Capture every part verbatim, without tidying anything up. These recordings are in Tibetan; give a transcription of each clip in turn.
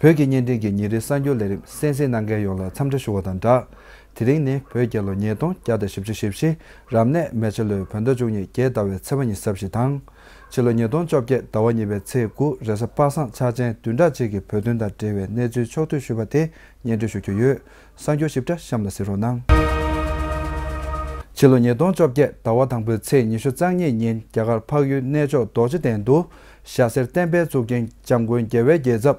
བོད་ཀྱི་བརྙན་འཕྲིན་གྱི་ཉིན་རེའི་གསར་འགྱུར་ལས་རིམ་གསན་གཟིགས་གནང་མཁན་ཡོངས་ལ་འཚམས་འདྲི་ཞུ་བ་དང་སྦྲགས། དེ་རིང་ནི་བོད་རྒྱལ་ལོ་ཉིས་སྟོང་བརྒྱ་དང་བཞི་བཅུ་ཞེ་བཞི། རབ་གནས་མེ་བྱ་ལོའི་བོད་ཟླ་བཅུ་གཉིས་རྒྱལ་ཟླ་བའི་ཚེས་པ་ཉི་ཤུ་རྩ་བཞི་དང་། ཕྱི་ལོ་ཉིས་སྟོང་བཅོ་བརྒྱད་ཟླ་བ་གཉིས་པའི་ཚེས་དགུ་རེས་གཟའ་པ་སངས་འཆར་ཅན་བདུན་ཕྲག་གཅིག་གི་བོད་དོན་དང་འབྲེལ་བའི་གནས་ཚུལ་ཕྱོགས་བསྡུས་ཞུས་པ་དེ་སྙན་སྒྲོན་ཞུ་རྒྱུ་ཡོད། གསར་འགྱུར་ཞིབ་ཕྲ་གཤམ་ལ་གཟིགས་རོགས་གནང་། ཕྱི་ལོ་ཉིས་སྟོང་བཅོ་བརྒྱད་ཟླ་བ་དང་པོའི་ཚེས་ཉི་ཤུ་རྩ་གཉིས་ཉིན་རྒྱ་གར་འཕགས་ཡུལ་གནས་མཆོག་རྡོ་རྗེ་གདན་དུ། ཞྭ་སེར་བསྟན་པའི་གཙུག་རྒྱན་འཇམ་མགོན་རྒྱལ་བའི་རྒྱལ་ཚབ་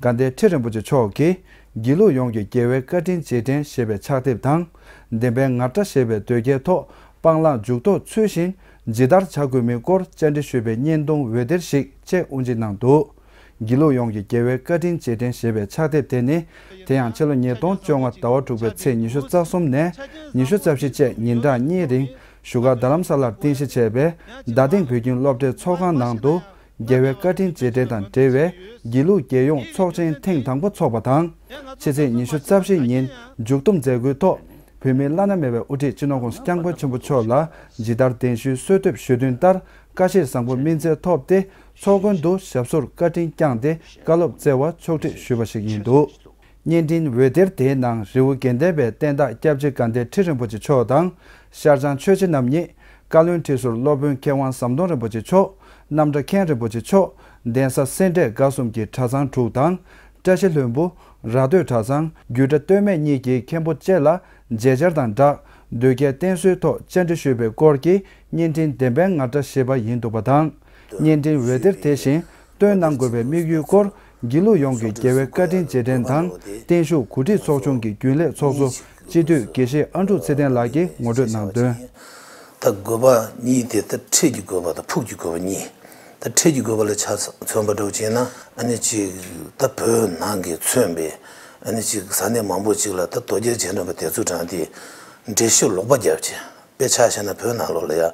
དགའ་ལྡན་ཁྲི་རིན་པོ་ཆེ་མཆོག་གིས། དགེ་ལུགས་ཡོངས་ཀྱི་རྒྱལ་བའི་བཀའ་དྲིན་རྗེས་དྲན་ཞེས་པའི་ཕྱག་དེབ་དང་། བདེན་པའི་ངར་སྒྲ་ཞེས་པའི་དོལ་རྒྱལ་ཐོག་སྤང་བླང་འཇུག་ལྡོག་ཚུལ་བཞིན་ཇི་ལྟར་བྱ་དགོས་མིན་སྐོར་བཅར་འདྲི་ཞུས་པའི་བརྙན་ཐུང་འོད་སྡེར་ཞིག་བཅས་དབུ་འབྱེད་གནང་འདུག་དགེ་ལུགས་ཡོངས་ཀྱི་རྒྱལ་བའི་བཀའ་དྲིན་རྗེས་དྲན་ཞེས་པའི་ཕྱག་དེབ་དེ་ནི། དེ་ཡང་ཕྱི་ལོ་ཉིས་སྟོང་བཅོ་ལྔ་ཟླ་བ་དྲུག་པའི་ཚེས་ཉི་ཤུ་རྩ་གསུམ་ནས་ཉི་ཤུ་རྩ་བཞི་བཅས་ཉིན་གྲངས་གཉིས་རིང་བཞུགས་སྒར་རྡ་རམ་ས་ལར་རྟེན་གཞི་བྱས་པའི་རྡ་སྟེང་བོད་ཁྱིམ་སློབ་གྲྭའི་ཚོགས་ཁང་ནང་དུ། རྒྱལ་བའི་བཀའ་དྲིན་རྗེས་དྲན་དང་འབྲེལ་བའི་དགེ་ལུགས་རྒྱལ་ཡོངས་ཚོགས་ཆེན་ཐེངས་དང་པོ་འཚོགས་པ་དང་། ཕྱི་ཚེས་ཉི་ཤུ་རྩ་བཞི་ཉིན་མཇུག་བསྡོམས་མཛད་སྒོའི་ཐོག་བོད་མིའི་བླ་ན་མེད་པའི་དབུ་ཁྲིད་སྤྱི་ནོར་༸གོང་ས་༸སྐྱབས་མགོན་ཆེན་པོ་མཆོག་ལ་ཇི་ལྟར་གདན་ཞུའི་གསོལ་འདེབས་ཞུས་དོན་ལྟར། བཀྲ་ཤིས་བཟང་པོ་སྨིན་སྩལ་ཐོབ་སྟེ། ཚོགས་མགོན་དུ་ཞབས་སོར་བཀའ་དྲིན་བསྐྱངས་ཏེ་བཀའ་སློབ་སྩལ་བ་ཕྱོགས་སྒྲིག་ཞུས་པ་ཞིག་ཡིན་འདུག་བརྙན་འཕྲིན་འོད་སྡེར་དེའི་ནང་རི་བོ་དགེ་ལྡན་པའི་བསྟན་བདག་སྐྱབས་རྗེ་དགའ་ལྡན་ཁྲི་རིན་པོ་ཆེ་མཆོག་དང་། ཤར་བྱང་ཆོས་རྗེ་རྣམ་གཉིས། བཀའ་བློན་ཁྲི་ཟུར་སློབ་དཔོན་མཁས་དབང་ཟམ་གདོང་རིན་པོ་ཆེ་མཆོག་རྣམ་གྲྭ་མཁན་རིན་པོ་ཆེ་མཆོག་གདན་ས་སེ་འབྲས་དགའ་གསུམ་གྱི་གྲྭ་ཚང་དྲུག་དང་། བཀྲ་ཤིས་ལྷུན་པོ། ར་སྟོད་གྲྭ་ཚང་། རྒྱུད་གྲྭ་སྟོད་སྨད་གཉིས་ཀྱི་མཁན་པོ་བཅས་ལ་མཇལ་བཅར་དང་སྦྲགས། དོལ་རྒྱལ་བསྟེན་གསོལ་ཐོག་བཅར་འདྲི་ཞུས་པའི་སྐོར་གྱི་བརྙན་འཕྲིན་བདེན་པའི་ངར་སྒྲ་ཞེས་པ་ཡིན་འདུག་པ་དང་། བརྙན་འཕྲིན་འོད་སྡེར་དེ་བཞིན་སྟོན་གནང་དགོས་པའི་དམིགས་ཡུལ་སྐོར། དགེ་ལུགས་ཡོངས་ཀྱི་རྒྱལ་བའི་བཀའ་དྲིན་རྗེས་དྲན་དང་། བརྟན་བཞུགས་གོ་སྒྲིག་ཚོགས་ཆུང་གི་རྒྱུན་ལས་ཚོགས་གཙོ་སྤྱི་འཐུས་དགེ་བཤེས་ཨ་འབྲུག་ཚེ་བརྟན་ལགས་ཀྱིས་ངོ་སྤྲོད་གནང་དོན། ད་དགོས་པ་གཉིས་དེ་ད་ཁྲིད་ཀྱི་དགོས་པ་དང་ཕུགས་ཀྱི་དགོས་པ་གཉིས། ད་ཁྲིད་ཀྱི་དགོས་པ་ལ་ཆ་མཚོན་པ་འདྲ་བོ་བྱས་ན་ཨ་ནི་གཅིག་ད་བོད་ནང་གི་མཚོན་པའི་ཨ་ནི་གཅིག་ས་གནས་མང་པོ་གཅིག་ལ་ད་དོལ་རྒྱལ་རྗེས་འབྲང་པ་དེ་ཚོ་དྲངས་ཏེ་འགྲེལ་བཤད་ལོག་པ་བརྒྱབ་བྱས། དཔེ་ཆ་བཞག་ན་བོད་ནང་ལོགས་ལ་ཡ།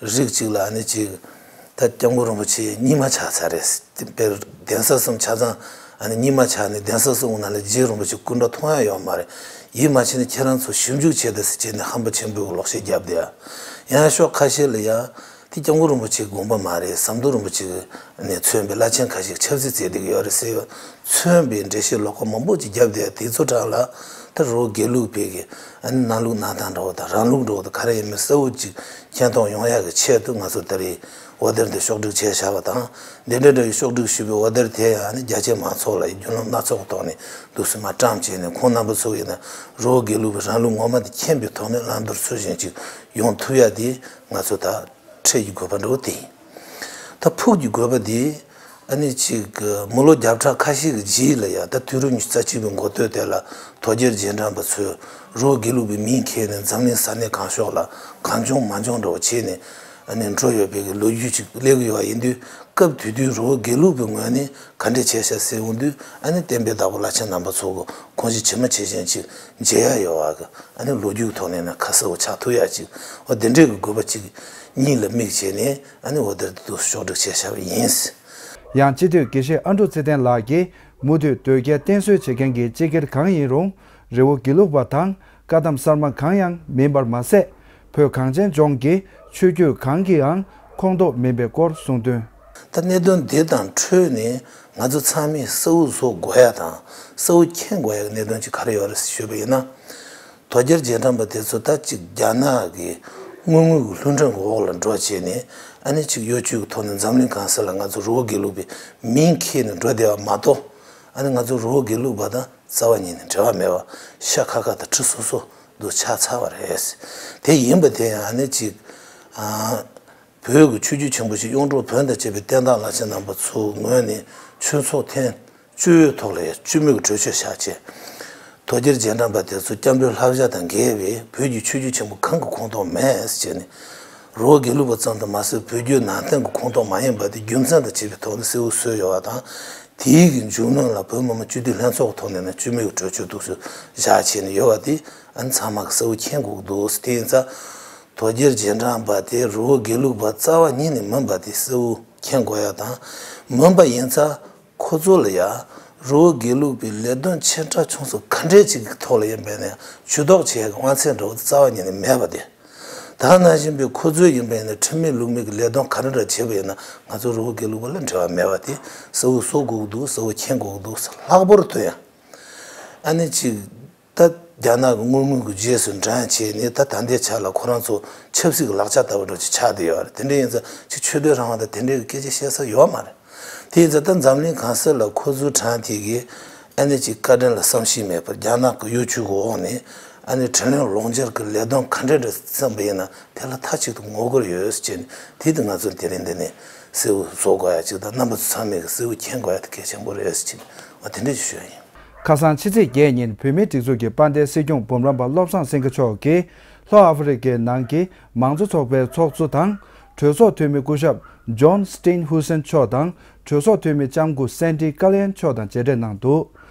རིགས་གཅིག་ལ་ཨ་ནི་གཅིག་ད་སྐྱབས་མགོན་རིན་པོ་ཆེ་རྙིང་མ་ཆགས་ཚར་རེད། དཔེར་གདན་ས་གསུམ་ཆ་ཚང་ཨ་ནི་རྙིང་མ་ཆགས་ནས་གདན་ས་གསུམ་ནང་ལ་རྗེ་རིན་པོ་ཆེ་སྐུ་འདྲ་མཐོང་ཡ་ཡོད་མ་རེད། ཡིད་མ་ཆེས་ན་ཁྱེད་རང་ཚོ་ཞིབ་འཇུག་བྱས་ད་ཟེར་བྱས་ནས་ཧམ་པ་ཆེན་པོས་ལོག་བཤད་བརྒྱབ་བསྡད་ཡ། ཡང་ཕྱོགས་ཁ་ཤས་ལ་ཡ། དེ་སྐྱབས་མགོན་རིན་པོ་ཆེའི་དགོངས་པ་མ་རེད། ཟམ་གདོང་རིན་པོ་ཆེ་ནས་མཚོན་པའི་བླ་ཆེན་ཁ་ཤས་ཆབ་སྲིད་བྱས་བསྡད་ཀྱི་ཡོད་རེད་ཟེར་བ། མཚོན་པའི་འགྲེལ་བཤད་ལོག་པ་མང་པོ་ཅིག་བརྒྱབ་བསྡད་ཡ་དེ་ཚོ་གྲས་ལ། ད་རི་བོ་དགེ་ལུགས་པའི་གི་ཨ་ནི་ནང་ལུགས་གནང་སྟངས་འདྲ་བོ་དང་རང་ལུགས་འདྲ་བོ་དང་ག་རེ་ཡིན་མིན་གསལ་བོ་ཅིག་མཁྱེན་རྟོགས་ཡོང་ཡག་གི་ཆེད་དུ་ང་ཚོ་ད་རེས་འོད་སྡེར་འདི་ཕྱོགས་སྒྲིག་བྱས་བཞག་པ་དང་། འདི་འདྲ་འདྲ་ཡི་ཕྱོགས་སྒྲིག་ཞུས་པའི་འོད་སྡེར་དེ་ཡང་ཨ་ནི་རྒྱ་ཆེའི་མང་ཚོགས་ལ་ཡི་རྒྱུ་ནོར་སྣ་ཚོགས་ཀྱི་ཐོག་ནས་འདུག་སེ་མར་བཀྲམ་བྱས་ནས་ཁོང་རྣམ་པ་ཚོ་ཡིན་ན་རི་བོ་དགེ་ལུགས་པའི་རང་ལུགས་ངོ་མ་དེ་མཁྱེན་པའི་ཐོག་ནས་བླང་དོར་ཚུལ་བཞིན་ཅིག་ཡོང་ཐུབ་ཡ་དེ་ང་ཚོ་ད་ཁྲིད་ཀྱི་དགོས་པ་འདྲ་བོ་དེ་ཡིན། ད་ཕུགས་ཀྱི་དགོས་པ་དེ། ཨ་ནི་ཅིག་མི་ལོ་བརྒྱ་ཕྲག་ཁ་ཤས་ཀྱི་རྗེས་ལ་ཡ་ད་དུས་རབས་ཉི་ཤུ་རྩ་གཅིག་པའི་འགོ་སྟོད་དེ་ལ་དོལ་རྒྱལ་རྗེས་འབྲང་པ་ཚོས་རི་བོ་དགེ་ལུགས་པའི་མིང་ཁྱེར་ནས་འཛམ་གླིང་ས་གནས་གང་ཤོག་ལ་གང་བྱུང་མང་བྱུང་འདྲ་བོ་བྱས་ནས་ཨ་ནི་འགྲོ་ཡོད་པའི་གི་ལོ་རྒྱུས་ཅིག་སླེབས་ཀྱི་ཡོད་པ་ཡིན་དུས། སྐབས་དེ་དུས་རི་བོ་དགེ་ལུགས་པའི་ངོས་ནས་ག་འདྲས་བྱས་ཤག་ཟེར་འོང་དུས་ཨ་ནི་བསྟན་པའི་བདག་པོ་བླ་ཆེན་རྣམ་པ་ཚོ་གི་དགོངས་གཞི་ཇི་མ་ཇི་བཞིན་ཅིག་མཇལ་ཡ་ཡོད་པ་གི་ཨ་ནི་ལོ་རྒྱུས་ཐོག་ནས་ན་ཁ་གསལ་བོ་ཆགས་ཐུབ་ཡ་ཅིག་འོ་དེ་འདྲས་ཀྱི་དགོས་པ་ཅིག་གཉིས་ལ་དམིགས་བྱས་ནས་ཨ་ནི་འོ་དེར་དུ་ཕྱོགས་སྒྲིག་བྱས་བཞག་པ་ཡིན། ཡང་སྤྱི་འཐུས་དགེ་བཤེས་ཨ་འབྲུག་ཚེ་བརྟན་ལགས་ཀྱིས་མུ་མཐུད་དོལ་རྒྱལ་བསྟེན་གསོལ་བྱེད་མཁན་གྱི་སྤྱི་སྒེར་གང་ཡིན་རུང་རི་བོ་དགེ་ལུགས་པ་དང་བཀའ་གདམས་གསར་མ་གང་ཡང་མིན་པར་མ་ཟད། བོད་གངས་ཅན་ལྗོངས་ཀྱི་ཆོས་བརྒྱུད་གང་གིའང་ཁོངས་གཏོགས་མིན་པའི་སྐོར་གསུངས་དོན། ད་གནད་དོན་འདི་དང་འཕྲོས་ནས་ང་ཚོ་ཚང་མས་གསལ་བོ་བཟོ་དགོས་ཡ་དང་གསལ་བོ་མཁྱེན་དགོས་ཡ་གི་གནད་དོན་ཅིག་ག་རེ་ཡོད་རེད་ཞུས་པ་ཡིན་ན། དོལ་རྒྱལ་རྗེས་འབྲང་པ་དེ་ཚོ་ད་ཅིག་རྒྱ་ནག་གི་དངུལ་དངོས་ཀྱི་ལྷུན་གྲངས་ཀྱི་འོག་ལ་འགྲོ་བྱས་ནས་ཨ་ནི་ཅིག་གཡོ་ཇུས་ཀྱི་ཐོག་ནས་འཛམ་གླིང་གང་ས་ལ་ང་ཚོ་རི་བོ་དགེ་ལུགས་པའི་མིང་ཁྱེར་ནས་འགྲོ་བསྡད་པ་མ་གཏོགས་ཨ་ནི་ང་ཚོ་རི་བོ་དགེ་ལུགས་པ་དང་རྩ་བ་ཉིད་ནས་འབྲེལ་བ་མེད་པ་ཤ་ཁ་ཁ་དང་ཁྲི་སོ་སོ་འདུག་ཆགས་ཚར་བ་རེད། དེ་ཡིན་པ་དེ་ཡང་ཨ་ནི་ཅིག་ཨ། བོད་ཀྱི་ཆོས་བརྒྱུད་ཆེན་པོ་ཞིག་གཡུང་དྲུང་བོན་དང་བཅས་པའི་བསྟན་བདག་བླ་ཆེན་རྣམ་པ་ཚོའི་ངོས་ནས་ཆོས་ཚོགས་ཐེངས་བཅུ་པའི་ཐོག་ལ་ཡང་སྤྱི་མོས་ཀྱི་གྲོས་ཆོད་བཞག་བྱས། དོལ་རྒྱལ་རྗེས་འབྲང་པ་དེ་ཚོ་སྐྱབས་འགྲོའི་བསླབ་བྱ་དང་འགལ་བའི་བོད་ཀྱི་ཆོས་བརྒྱུད་ཆེན་པོ་གང་གི་ཁོངས་གཏོགས་མེད་ཟེར་བྱས་ནས། རི་བོ་དགེ་ལུགས་པ་ཙམ་དུ་མ་ཟད་བོད་བརྒྱུད་ནང་བསྟན་གྱི་ཁོངས་གཏོགས་མ་ཡིན་པ་དེ་རྒྱུ་མཚན་དང་བཅས་པའི་ཐོག་ནས་གསལ་བོ་བཟོས་ཡོད་པ་དང་། དེའི་གི་མཇུག་གནོན་ལ་བོད་མི་མང་སྤྱི་འཐུས་ལྷན་ཚོགས་ཀྱི་ཐོག་ནས་ནས་སྤྱི་མོས་ཀྱི་གྲོས་ཆོད་འདུག་སེ་བཞག་བྱས་ནས་ཡོད་པ་དེ་ཨ་ནི་ཚང་མ་གི་གསལ་བོ་མཁྱེན་དགོས་ཀྱི་འདུག་དེ་ཡིན་ཙང་། དོལ་རྒྱལ་རྗེས་འབྲང་པ་དེ་རི་བོ་དགེ་ལུགས་པ་རྩ་བ་ཉིད་ནས་མིན་པ་དེ་གསལ་བོ་མཁྱེན་དགོས་ཡ་དང་། མིན་པ་ཡིན་ཙང་ཁོ་ཚོ་ལ་ཡ་རི་བོ་དགེ་ལུགས་པའི་ལས་དོན་ཆེ་ཕྲ་ཆུང་ཚོ་ག་འདྲས་ཅིག་གི་ཐོག་ལ་ཡིན་པས་ན་ཇུས་གཏོགས་བྱེད་ཡ་གི་དབང་ཚད་འདྲ་བོ་དེ་རྩ་བ་ཉིད་ནས་མེད་པ་དེ། ད་ནང་བཞིན་པའི་ཁོ་ཚོས་ཡིན་པ་ཡིན་ན་ཁྲིམས་མེད་ལུགས་མེད་ཀྱི་ལས་དོན་ག་འདྲ་འདྲ་བྱས་པ་ཡིན་ན་ང་ཚོ་རི་བོ་དགེ་ལུགས་པ་ལ་འབྲེལ་བ་མེད་པ་དེ་གསལ་བོ་བཟོ་དགོས་ཀྱི་འདུག་གསལ་བོ་མཁྱེན་དགོས་ཀྱི་འདུག་ལྷག་པར་དུ་ཡང་ཨ་ནི་ཅིག་ད་རྒྱ་ནག་གི་དངུལ་དངོས་ཀྱི་རྗེས་སུ་འབྲང་བྱས་ནས་ད་ད་ལྟའི་ཆ་ལ་ཁོ་རང་ཚོ་ཆབ་སྲིད་ཀྱི་ལག་ཆ་ལྟ་བུ་འདྲ་ཅིག་ཆགས་བསྡད་ཡོད་རེད། དེ་འདྲ་ཡིན་ཙང་ཅིག་ཆོས་དད་རང་དབང་དང་དེ་འདྲའི་སྐད་ཆ་བཤད་ས་ཡོད་མ་རེད། དེ་ཡིན་ཙང་ད་འཛམ་གླིང་གང་ས་ལ་ཁོ་ཚོའི་གྲངས་དེ་གིས་ཨ་ནི་ཅིག་བཀའ་དྲིན་ལ་བསམ་ཤེས་མེད་པར་རྒྱ་ནག་གི་གཡོ་ཇུས་ཀྱི་འོག་ནས་ཨ་ནི་དྲིན་ལན་ལོག་འཇལ་གྱི་ལས་དོན་ག་འདྲ་འདྲ་བརྩམས་པ་ཡིན་ན་དེ་ལ་མཐའ་གཅིག་ཏུ་ངོ་རྒོལ་ཡོད་ཟེར་བྱས་ནས། དེ་དུས་ང་ཚོ་དེ་རིང་འདི་ནས་གསལ་བོ་བཟོ་དགོས་ཡ་གཅིག་དང་རྣམ་པ་ཚོ་ཚང་མས་གསལ་བོ་མཁྱེན་དགོས་ཡ་དེ་གལ་ཆེན་པོ་རེད་ཟེར་བྱས་ནས་ང་དེ་འདྲ་ཞིག་ཞུ་ཡ་ཡིན། ཁ་སང་ཕྱི་ཚེས་བརྒྱད་ཉིན་བོད་མིའི་སྒྲིག་འཛུགས་ཀྱི་དཔལ་ལྡན་སྲིད་སྐྱོང་འབུམ་རམས་པ་བློ་བཟང་སེང་གེ་མཆོག་གིས་ལྷོ་ཨ་ཧྥེ་རི་ཁའི་ནང་གི་མང་གཙོ་ཚོགས་པའི་ཚོགས་གཙོ་དང་། གྲོས་ཚོགས་འཐུས་མི་སྐུ་ཞབས་ཇོན་སྟིན་ཧུ་སན་མཆོག་དང་། གྲོས་ཚོགས་འཐུས་མི་ལྕམ་སྐུ་སན་ཏི་ཀ་ལི་ཡན་མཆོག་དང་མཇལ་འཕྲད་གནང་འདུག་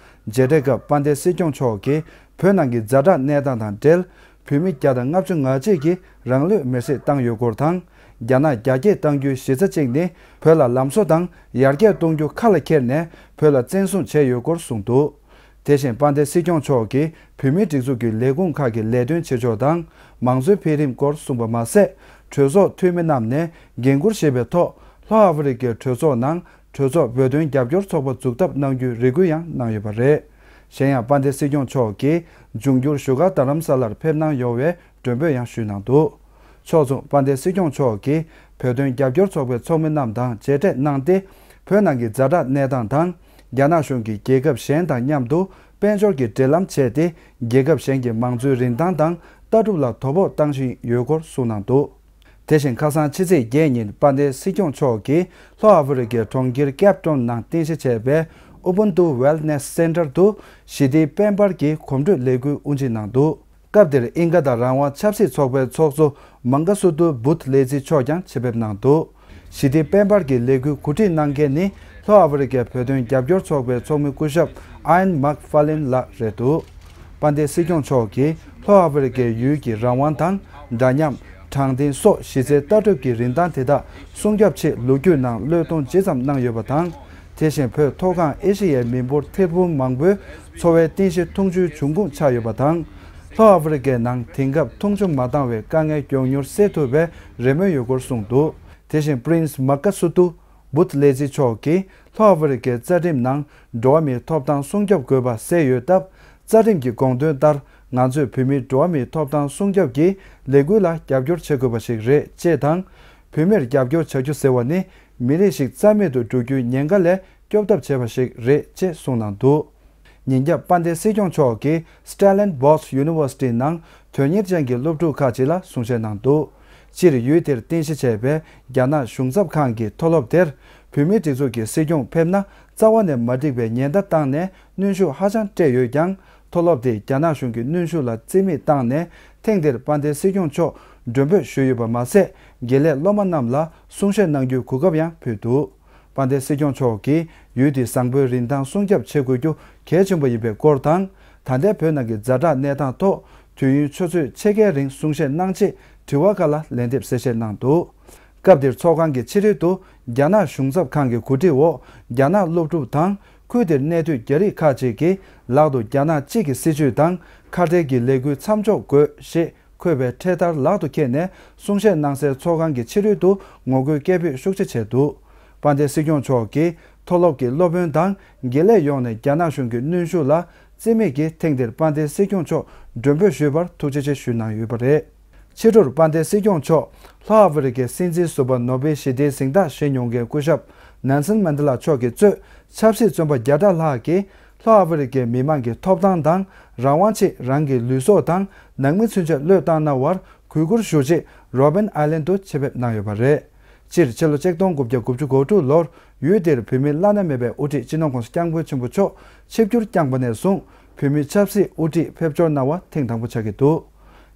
མཇལ་འཕྲད་སྐབས་དཔལ་ལྡན་སྲིད་སྐྱོང་མཆོག་གིས་བོད་ནང་གི་ཛ་དྲག་གནས་སྟངས་དང་འབྲེལ། བོད་མི་བརྒྱ་དང་ལྔ་བཅུ་ང་གཅིག་གིས་རང་ལུས་མེར་སྲེག་བཏང་ཡོད་སྐོར་དང་། རྒྱ་ནག་རྒྱ་སྐྱེད་གཏང་རྒྱུའི་གཞི་རྩ་གཅིག་ནི་བོད་ལ་ལམ་བཟོ་དང་ཡར་རྒྱས་གཏོང་རྒྱུ་ཁ་ལ་འཁྱེར་ནས་བོད་ལ་བཙན་བཟུང་བྱས་ཡོད་སྐོར་གསུངས་འདུག་དེ་བཞིན་དཔལ་ལྡན་སྲིད་སྐྱོང་མཆོག་གིས་བོད་མིའི་སྒྲིག་འཛུགས་ཀྱི་ལས་ཁུངས་ཁག་གི་ལས་དོན་བྱེད་ཕྱོགས་དང་མང་གཙོའི་འཕེལ་རིམ་སྐོར་གསུངས་པ་མ་ཟད། གྲོས་ཚོགས་འཐུས་མི་རྣམས་ནས་འགན་འཁུར་བཞེས་པའི་ཐོག་ལྷོ་ཨ་ཧྥེ་རི་ཁའི་གྲོས་ཚོགས་ནང་གྲོས་ཚོགས་བོད་དོན་རྒྱབ་སྐྱོར་ཚོགས་པ་འཛུགས་ཐབས་གནང་རྒྱུའི་རེ་སྐུལ་ཡང་གནང་ཡོད་པ་རེད། གཞན་ཡང་དཔལ་ལྡན་སྲིད་སྐྱོང་མཆོག་གིས་འབྱུང་འགྱུར་བཞུགས་སྒར་རྡ་རམ་ས་ལར་ཕེབས་གནང་ཡོང་བའི་མགྲོན་འབོད་ཡང་ཞུས་གནང་འདུག་ཕྱོགས་མཚུངས་དཔལ་ལྡན་སྲིད་སྐྱོང་མཆོག་གིས་བོད་དོན་རྒྱབ་སྐྱོར་ཚོགས་པའི་ཚོགས་མི་རྣམས་དང་མཇལ་འཕྲད་གནང་སྟེ། བོད་ནང་གི་ཛ་དྲག་གནས་སྟངས་དང་། རྒྱ་ནག་གཞུང་གིས་རྒྱལ་ཁབ་གཞན་དང་མཉམ་དུ་དཔལ་འབྱོར་གྱི་འབྲེལ་ལམ་བྱས་ཏེ། རྒྱལ་ཁབ་གཞན་གྱི་མང་གཙོའི་རིན་ཐང་དང་ལྟ་གྲུབ་ལ་དོ་ཕོག་བཏང་བཞིན་ཡོད་སྐོར་གསུངས་གནང་འདུག་དེ་བཞིན་ཁ་སང་ཕྱི་ཚེས་བརྒྱད་ཉིན་དཔལ་ལྡན་སྲིད་སྐྱོང་མཆོག་གིས་ལྷོ་ཨ་ཧྥེ་རི་ཁའི་གྲོང་ཁྱེར་ཀེབ་ཊའུན་ནང་རྟེན་གཞི་བྱས་པའི་ཨུ་བུན་ཏུ་ཝེལ་ནེས་སེན་ཊར་དུ་ཞི་བདེའི་དཔལ་འབར་གྱི་གོམ་བགྲོད་ལས་འགུལ་དབུ་འབྱེད་གནང་འདུག་སྐབས་དེར་ཨིན་ཀ་དང་རང་དབང་ཆབ་སྲིད་ཚོགས་པའི་ཚོགས་གཙོ་མང་ཀ་སུ་ཏུ་བུད་ལེ་ཛི་མཆོག་ཀྱང་ཆེད་ཕེབས་གནང་འདུག་ཞི་བདེའི་དཔལ་འབར་གྱི་ལས་འགུལ་གོ་སྒྲིག་གནང་མཁན་ནི་ལྷོ་ཨ་ཧྥེ་རི་ཁའི་བོད་དོན་རྒྱབ་སྐྱོར་ཚོགས་པའི་ཚོགས་མི་སྐུ་ཞབས་ཨ་ཡན་མག་ཧྥ་ལིན་ལགས་རེད་འདུག་དཔལ་ལྡན་སྲིད་སྐྱོང་མཆོག་གིས་ལྷོ་ཨ་ཧྥེ་རི་ཁའི་ཡུལ་གྱི་རང་དབང་དང་འདྲ་མཉམ། དྲང་བདེན་སོགས་གཞི་རྩའི་ལྟ་གྲུབ་ཀྱི་རིན་ཐང་དེ་དག་སྲུང་སྐྱོབ་ཆེད་ལོ་རྒྱུས་ནང་བློས་གཏོང་ཇི་ཙམ་གནང་ཡོད་པ་དང་། དེ་བཞིན་བོད་མཐོ་སྒང་ཨེ་ཤེ་ཡའི་མི་འབོར་ཐེར་འབུམ་མང་པོའི་འཚོ་བའི་རྟེན་གཞི་འཐུང་ཆུའི་འབྱུང་ཁུངས་ཆགས་ཡོད་པ་དང་། ལྷོ་ཨ་ཧྥེ་རི་ཁའི་ནང་དེང་སྐབས་འཐུང་ཆུ་མ་འདང་བའི་དཀའ་ངལ་མགྱོགས་མྱུར་སེལ་ཐུབ་པའི་རེ་སྨོན་ཡོད་སྐོར་གསུངས་འདུག་དེ་བཞིན་པྲིན་སི་མ་ཀ་སུ་ཏུ་བུད་ལེ་ཛི་མཆོག་གིས་ལྷོ་ཨ་ཧྥེ་རི་ཁའི་རྩ་ཁྲིམས་ནང་འགྲོ་བ་མིའི་ཐོབ་ཐང་སྲུང་སྐྱོབ་དགོས་པ་གསལ་ཡོད་སྟབས། རྩ་ཁྲིམས་ཀྱི་དགོངས་དོན་ལྟར་ང་ཚོས་བོད་མིའི་འགྲོ་བ་མིའི་ཐོབ་ཐང་སྲུང་སྐྱོབ་ཀྱི་ལས་འགུལ་ལ་རྒྱབ་སྐྱོར་བྱེད་དགོས་པ་ཞིག་རེད་ཅེས་དང་། བོད་མིར་རྒྱབ་སྐྱོར་བྱ་རྒྱུ་ཟེར་བ་ནི་མི་རིགས་ཤིག་རྩ་མེད་དུ་འགྲོ་རྒྱུའི་ཉེན་ཁ་ལས་སྐྱོབ་ཐབས་བྱས་པ་ཞིག་རེད་ཅེས་གསུངས་གནང་འདུག་ཉིན་རྒྱབ་དཔལ་ལྡན་སྲིད་སྐྱོང་མཆོག་གིས་Stellenbosch University ནང་དོན་གཉེར་ཅན་གྱི་སློབ་ཕྲུག་ཁག་ཅིག་ལ་གསུང་བཤད་གནང་འདུག་སྤྱིར་ཡུལ་དེར་རྟེན་གཞི་བྱས་པའི་རྒྱ་ནག་གཞུང་ཚབ་ཁང་གི་མཐོ་སློབ་དེར་བོད་མིའི་སྒྲིག་འཛུགས་ཀྱི་སྲིད་སྐྱོང་ཕེབས་ན་རྩ་བ་ནས་མ་འགྲིག་པའི་ཉེན་བརྡ་བཏང་ནས་གནོན་ཤུགས་ཧ་ཅང་སྤྲད་ཡོད་ཀྱང་། མཐོ་སློབ་དེས་རྒྱ་ནག་གཞུང་གི་གནོན་ཤུགས་ལ་རྩིས་མེད་བཏང་ནས་ཐེངས་འདིར་དཔལ་ལྡན་སྲིད་སྐྱོང་མཆོག་མགྲོན་འབོད་ཞུས་ཡོད་པ་མ་ཟད། དགེ་ལས་སློབ་མ་རྣམས་ལ་གསུང་བཤད་གནང་རྒྱུའི་གོ་སྐབས་ཡང་ཕུལ་འདུག་དཔལ་ལྡན་སྲིད་སྐྱོང་མཆོག་གིས་ཡུལ་དེའི་བཟང་པོའི་རིན་ཐང་སྲུང་སྐྱོབ་བྱེད་དགོས་རྒྱུ་གལ་ཆེན་པོ་ཡིན་པའི་སྐོར་དང་། ད་ལྟའི་བོད་ནང་གི་ཛ་དྲག་གནས་སྟངས་ཐོག་དུས་ཡུན་ཆུ་ཚོད་ཕྱེད་ཀའི་རིང་གསུང་བཤད་གནང་ཆེད་དྲི་བ་ཁག་ལ་ལན་འདེབས་གསལ་བཤད་གནང་འདུག་སྐབས་དེར་ཚོགས་ཁང་གི་ཕྱི་རོལ་དུ་རྒྱ་ནག་གཞུང་ཚབ་ཁང་གི་གོ་སྒྲིག་འོག་རྒྱ་ནག་སློབ་ཕྲུག་དང་ཁུལ་དེར་གནས་སྡོད་རྒྱ་རིགས་ཁག་ཅིག་གིས་ལག་ཏུ་རྒྱ་ནག་གཅིག་གི་སྲིད་ཇུས་དང་ཁ་བྲལ་གྱི་ལས་འགུལ་མཚམས་འཇོག་དགོས་ཞེས། འཁོད་པའི་འཕྲེད་དར་ལག་ཏུ་འཁྱེར་ནས་གསུང་བཤད་གནང་སའི་ཚོགས་ཁང་གི་ཕྱི་རོལ་དུ་ངོ་རྒོལ་སྐད་འབོད་ཤུགས་ཆེ་བྱས་འདུག་དཔལ་ལྡན་སྲིད་སྐྱོང་མཆོག་གིས་མཐོ་སློབ་ཀྱི་སློབ་དཔོན་དང་དགེ་ལས་ཡོངས་ནས་རྒྱ་ནག་གཞུང་གི་གནོན་ཤུགས་ལ་རྩིས་མེད་ཀྱིས་ཐེངས་འདིར་དཔལ་ལྡན་སྲིད་སྐྱོང་མཆོག་མགྲོན་འབོད་ཞུས་པར་ཐུགས་རྗེ་ཆེ་ཞུས་གནང་ཡོད་པ་རེད། ཕྱི་དྲོར་དཔལ་ལྡན་སྲིད་སྐྱོང་མཆོག་ལྷོ་ཨ་ཧྥེ་རི་ཁའི་སྲིད་འཛིན་ཟུར་པ་ནོ་བེལ་ཞི་བདེའི་གཟེངས་རྟགས་བཞེས་མྱོང་མཁན་སྐུ་ཞབས་ནེལ་སོན་མན་ཌེ་ལ་མཆོག་གིས་གཙོས་ཆབ་སྲིད་བཙོན་པ་བརྒྱ་ཕྲག་ལྷག་གིས། ལྷོ་ཨ་ཧྥེ་རི་ཁའི་མི་མང་གི་ཐོབ་ཐང་དང་རང་དབང་ཆེད་རང་གི་ལུས་སྲོག་དང་ནང་མི་ཚུན་ཆད་བློས་བཏང་གནང་བར་གུས་བཀུར་ཞུ་ཆེད་རོ་བན་ཨའི་ལན་དུ་ཆེད་ཕེབས་གནང་ཡོད་པ་རེད། སྤྱིར་ཕྱི་ལོ་ཆིག་སྟོང་དགུ་བརྒྱ་དགུ་བཅུ་གོ་དྲུག་ལོར་ཡུལ་དེར་བོད་མིའི་བླ་ན་མེད་པའི་དབུ་ཁྲིད་སྤྱི་ནོར་༸གོང་ས་༸སྐྱབས་མགོན་ཆེན་པོ་མཆོག་ཆིབས་བསྒྱུར་བསྐྱངས་པ་ནས་བཟུང་བོད་མིའི་ཆབ་སྲིད་དབུ་ཁྲིད་ཕེབས་འབྱོར་གནང་བ་ཐེངས་དང་པོ་ཆགས་ཀྱི་འདུག་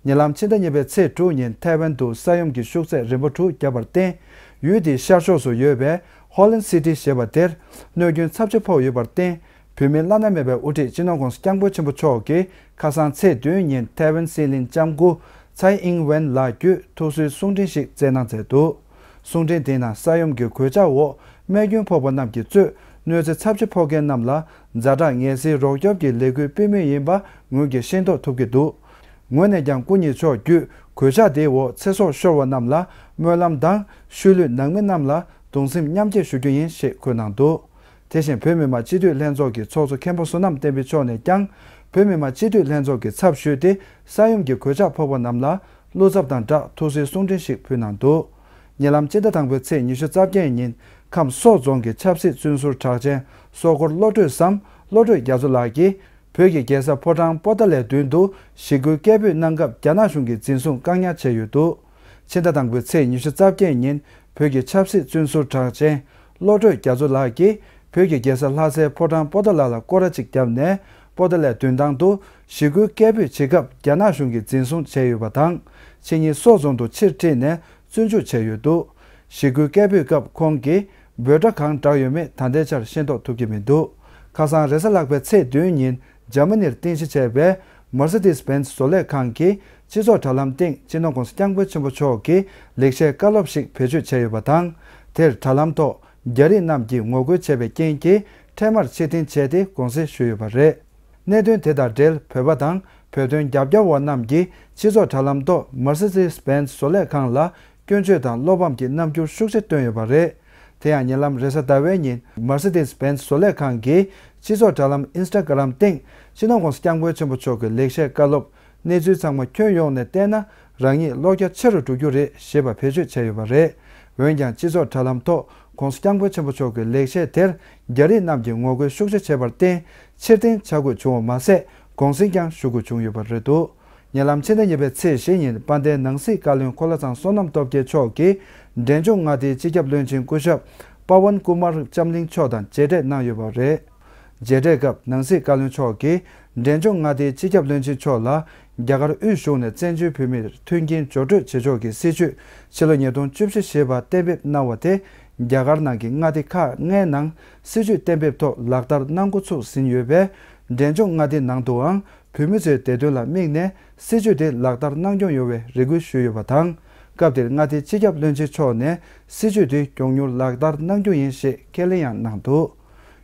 ཉེ་ལམ་ཕྱི་ཟླ་གཉིས་པའི་ཚེས་དྲུག་ཉིན་ཐའེ་ཝན་དུ་ས་ཡོམ་གྱི་ཤུགས་ཚད་རིམ་པ་དྲུག་བརྒྱབ་པར་བརྟེན། ཡུལ་དེའི་ཤར་ཕྱོགས་སུ་ཡོད་པའི་ཧོ་ལན་སི་ཏི་ཞེས་པ་དེར་གནོད་སྐྱོན་ཚབས་ཆེ་ཕོག་ཡོད་པར་བརྟེན། བོད་མིའི་བླ་ན་མེད་པའི་དབུ་ཁྲིད་སྤྱི་ནོར་༸གོང་ས་༸སྐྱབས་མགོན་ཆེན་པོ་མཆོག་གིས་ཁ་སང་ཚེས་བདུན་ཉིན་ཐའེ་ཝན་སྲིད་བློན་ལྕམ་སྐུ་ཚའེ་ཨིང་ཝེན་ལགས་བརྒྱུད་ཐུགས་གསོའི་གསུང་འཕྲིན་ཞིག་བསྩལ་གནང་མཛད་འདུག་གསུང་འཕྲིན་དེའི་ནང་ས་ཡོམ་གྱི་གོད་ཆག་འོག་རྨས་སྐྱོན་ཕོག་པ་རྣམས་ཀྱིས་གཙོས་གནོད་འཚེ་ཚབས་ཆེ་ཕོག་མཁན་རྣམས་ལ་ཛ་དྲག་ངལ་སེལ་རོགས་སྐྱོབ་ཀྱི་ལས་འགུལ་སྤེལ་མུས་ཡིན་པ་ངོས་ཀྱིས་ཤེས་རྟོགས་ཐུབ་ཀྱི་འདུག་ངོས་ནས་ཀྱང་སྐུ་ཉིད་མཆོག་བརྒྱུད་གོད་ཆག་དེའི་འོག་ཚེ་སྲོག་ཤོར་བ་རྣམས་ལ་སྨོན་ལམ་དང་། ཤུལ་ལུས་ནང་མི་རྣམས་ལ་གདུང་སེམས་མཉམ་སྐྱེད་ཞུ་རྒྱུ་ཡིན་ཞེས་འཁོད་གནང་འདུག་དེ་བཞིན་བོད་མི་མང་སྤྱི་འཐུས་ལྷན་ཚོགས་ཀྱི་ཚོགས་གཙོ་མཁན་པོ་བསོད་ནམས་བསྟན་འཕེལ་མཆོག་ནས་ཀྱང་། བོད་མི་མང་སྤྱི་འཐུས་ལྷན་ཚོགས་ཀྱི་ཚབ་ཞུས་ཏེ། ས་ཡོམ་གྱི་གོད་ཆག་ཕོག་པ་རྣམས་ལ་བློ་འཚབ་དང་སྦྲགས་ཐུགས་བརྩེའི་གསུང་འཕྲིན་ཞིག་ཕུལ་གནང་འདུག་ཉེ་ལམ་སྤྱི་ཟླ་དང་པོའི་ཚེས་ཉི་ཤུ་རྩ་བརྒྱད་ཉིན། ཁམས་སོག་རྫོང་གི་ཆབ་སྲིད་བཙོན་ཟུར་གྲགས་ཅན་སོག་སྐོར་བློ་གྲོས་སམ་བློ་གྲོས་རྒྱ་མཚོ་ལགས་ཀྱིས། བོད་ཀྱི་རྒྱལ་ས་ཕོ་བྲང་པོ་ཏཱ་ལའི་མདུན་དུ་ཞི་རྒོལ་སྐད་འབོད་གནང་སྐབས། རྒྱ་ནག་གཞུང་གིས་འཛིན་བཟུང་བཀག་ཉར་བྱས་ཡོད་འདུག་ཕྱི་ཟླ་དང་པོའི་ཚེས་ཉི་ཤུ་རྩ་བརྒྱད་ཉིན། བོད་ཀྱི་ཆབ་སྲིད་བཙོན་ཟུར་གྲགས་ཅན་བློ་གྲོས་རྒྱ་མཚོ་ལགས་ཀྱིས། བོད་ཀྱི་རྒྱལ་ས་ལྷ་སའི་ཕོ་བྲང་པོ་ཏཱ་ལ་ལ་སྐོར་ར་གཅིག་བརྒྱབ་ནས། པོ་ཏཱ་ལའི་མདུན་ཐང་དུ་ཞི་རྒོལ་སྐད་འབོད་བྱེད་སྐབས། རྒྱ་ནག་གཞུང་གིས་འཛིན་བཟུང་བྱས་ཡོད་པ་དང་། ཕྱི་ཉིན་སོག་རྫོང་དུ་ཕྱིར་ཁྲིད་ནས། བཙོན་འཇུག་བྱས་ཡོད་འདུག་ཞི་རྒོལ་སྐད་འབོད་སྐབས་ཁོང་གིས་འབོད་སྒྲ་གང་བསྒྲགས་ཡོད་མེད་ད་ལྟའི་ཆར་ཤེས་རྟོགས་ཐུབ་ཀྱི་མི་འདུག་ཁ་སང་རེས་གཟའ་ལྷག་པའི་ཚེས་བདུན་ཉིན་འཇར་མ་ནིར་རྟེན་གཞི་བྱས་པའི་Mercedes-Benz བཟོ་ལས་ཁང་གིས་སྤྱི་ཚོགས་དྲ་ལམ་སྟེང་སྤྱི་ནོར་༸གོང་ས་༸སྐྱབས་མགོན་ཆེན་པོ་མཆོག་གི་ལེགས་བཤད་བཀའ་སློབ་ཞིག་བེད་སྤྱོད་བྱས་ཡོད་པ་དང་། དེར་དྲ་ལམ་ཐོག་རྒྱ་རིགས་རྣམས་ཀྱིས་ངོ་རྒོལ་བྱས་པའི་རྐྱེན་གྱིས། འཕྲལ་མར་ཕྱིར་འཐེན་བྱས་ཏེ་དགོངས་སེལ་ཞུས་ཡོད་པ་རེད། གནད་དོན་དེ་དང་འབྲེལ་བོད་པ་དང་བོད་དོན་རྒྱབ་སྐྱོར་བ་རྣམས་ཀྱིས་སྤྱི་ཚོགས་དྲ་ལམ་ཐོག་Mercedes-Benz བཟོ་ལས་ཁང་ལ་སྐྱོན་བརྗོད་དང་བློ་ཕམ་གྱི་རྣམ་འགྱུར་ཤུགས་ཆེ་བཏོན་ཡོད་པ་རེད། དེ་ཡང་ཉེ་ལམ་རེས་གཟའ་ཟླ་བའི་ཉིན་Mercedes-Benz བཟོ་ལས་ཁང་གིས་སྤྱི་ཚོགས་དྲ་ལམ་Instagram སྟེང་སྤྱི་ནོར་༸གོང་ས་༸སྐྱབས་མགོན་ཆེན་པོ་མཆོག་གི་ལེགས་བཤད་བཀའ་སློབ་གནས་ཚུལ་ཚང་མ་ཁྱོན་ཡོངས་ནས་བལྟས་ན། རང་ཉིད་བློ་རྒྱ་ཆེ་རུ་འགྲོ་རྒྱུ་རེད་ཞེས་པ་བེད་སྤྱོད་བྱས་ཡོད་པ་རེད། འོན་ཀྱང་སྤྱི་ཚོགས་དྲ་ལམ་ཐོག་༸གོང་ས་༸སྐྱབས་མགོན་ཆེན་པོ་མཆོག་གི་ལེགས་བཤད་དེར་རྒྱ་རིགས་རྣམས་ཀྱིས་ངོ་རྒོལ་ཤུགས་ཆེ་བྱས་པར་བརྟེན། ཕྱིར་འཐེན་བྱ་དགོས་བྱུང་བ་མ་ཟད། དགོངས་སེལ་ཀྱང་ཞུ་དགོས་བྱུང་ཡོད་པ་རེད་འདུག་ཉེ་ལམ་ཕྱི་ཟླ་གཉིས་པའི་ཚེས་བཞི་ཉིན་དཔལ་ལྡན་ནང་སྲིད་བཀའ་བློན་འཁོར་ལོ་ཚང་བསོད་ནམས་སྟོབས་རྒྱལ་མཆོག་གིས་འབྲས་ལྗོངས་མངའ་སྡེའི་སྤྱི་ཁྱབ་བློན་ཆེན་སྐུ་ཞབས་པ་ཝན་ཀུ་མར་ལྕམ་གླིང་མཆོག་དང་མཇལ་འཕྲད་གནང་ཡོད་པ་རེད། མཇལ་འཕྲད་སྐབས་ནང་སྲིད་བཀའ་བློན་མཆོག་གིས་འབྲས་ལྗོངས་མངའ་སྡེའི་སྤྱི་ཁྱབ་བློན་ཆེན་མཆོག་ལ་རྒྱ་གར་དབུས་གཞུང་ནས་བཙན་བྱོལ་བོད་མིར་མཐུན་རྐྱེན་སྦྱོར་སྤྲོད་བྱེད་ཕྱོགས་ཀྱི་སྲིད་ཇུས་ཕྱི་ལོ་ཉིས་སྟོང་བཅུ་བཞི་ཞེས་པ་གཏན་འབེབས་གནང་བ་དེ་རྒྱ་གར་ནང་གི་མངའ་སྡེ་ཁག་ལྔའི་ནང་སྲིད་ཇུས་གཏན་འབེབས་ཐོག་ལག་བསྟར་གནང་འགོ་ཚུགས་ཟིན་ཡོད་པས། འབྲས་ལྗོངས་མངའ་སྡེ་ནང་དུའང་བོད་མི་ཚོའི་བདེ་དོན་ལ་དམིགས་ནས་སྲིད་ཇུས་དེ་ལག་བསྟར་གནང་སྐྱོང་ཡོང་བའི་རེ་སྐུལ་ཞུས་ཡོད་པ་དང་། སྐབས་དེར་མངའ་སྡེའི་སྤྱི་ཁྱབ་བློན་ཆེན་མཆོག་ནས་སྲིད་ཇུས་དེ་མགྱོགས་མྱུར་ལག་བསྟར་གནང་རྒྱུ་ཡིན་ཞེས་ཁས་ལེན་ཡང་གནང་འདུག་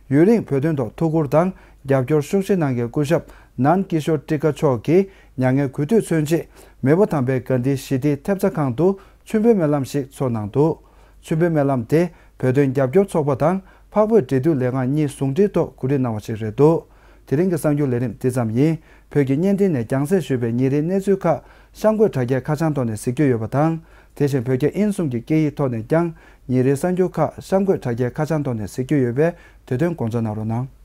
ཡུན་རིང་བོད་དོན་ཐོག་ཐུགས་ཁུར་དང་རྒྱབ་སྐྱོར་ཤུགས་ཆེ་གནང་མཁན་སྐུ་ཞབས་ནན་ཀི་ཤོར་ཀྲི་ཀ་མཆོག་གིས་མྱ་ངན་གུས་འདུད་མཚོན་ཆེད་མེས་པོ་དམ་པའི་དགའ་ལྡན་ཞི་བདེའི་ཐེབས་རྩ་ཁང་དུ་མཆོད་འབུལ་སྨོན་ལམ་ཞིག་ཚོགས་གནང་འདུག་མཆོད་འབུལ་སྨོན་ལམ་དེ་བོད་དོན་རྒྱབ་སྐྱོར་ཚོགས་པ་དང་འཕགས་བོད་འབྲེལ་མཐུད་ལས་ཁང་གཉིས་ཟུང་འབྲེལ་ཐོག་གོ་སྒྲིག་གནང་བ་ཞིག་རེད་འདུག་དེ་རིང་གི་གསར་འགྱུར་ལས་རིམ་འདི་ཙམ་ཡིན། བོད་ཀྱི་བརྙན་འཕྲིན་ནས་རྒྱང་སྲིང་ཞུས་པའི་ཉིན་རེའི་གནས་ཚུལ་ཁག་གཤམ་འཁོད་དྲ་རྒྱའི་ཁ་བྱང་ཐོག་ནས་གཟིགས་རྒྱུ་ཡོད་པ་དང་། དེ་བཞིན་བོད་རྒྱ་དབྱིན་གསུམ་གྱི་སྐད་ཡིག་ཐོག་ནས་ཀྱང་ཉིན་རེའི་གསར་འགྱུར་ཁག་གཤམ་འཁོད་དྲ་རྒྱའི་ཁ་བྱང་ཐོག་ནས་གཟིགས་རྒྱུ་ཡོད་པས། དེ་དོན་དགོངས་འཇགས་གནང་རོགས་གནང་།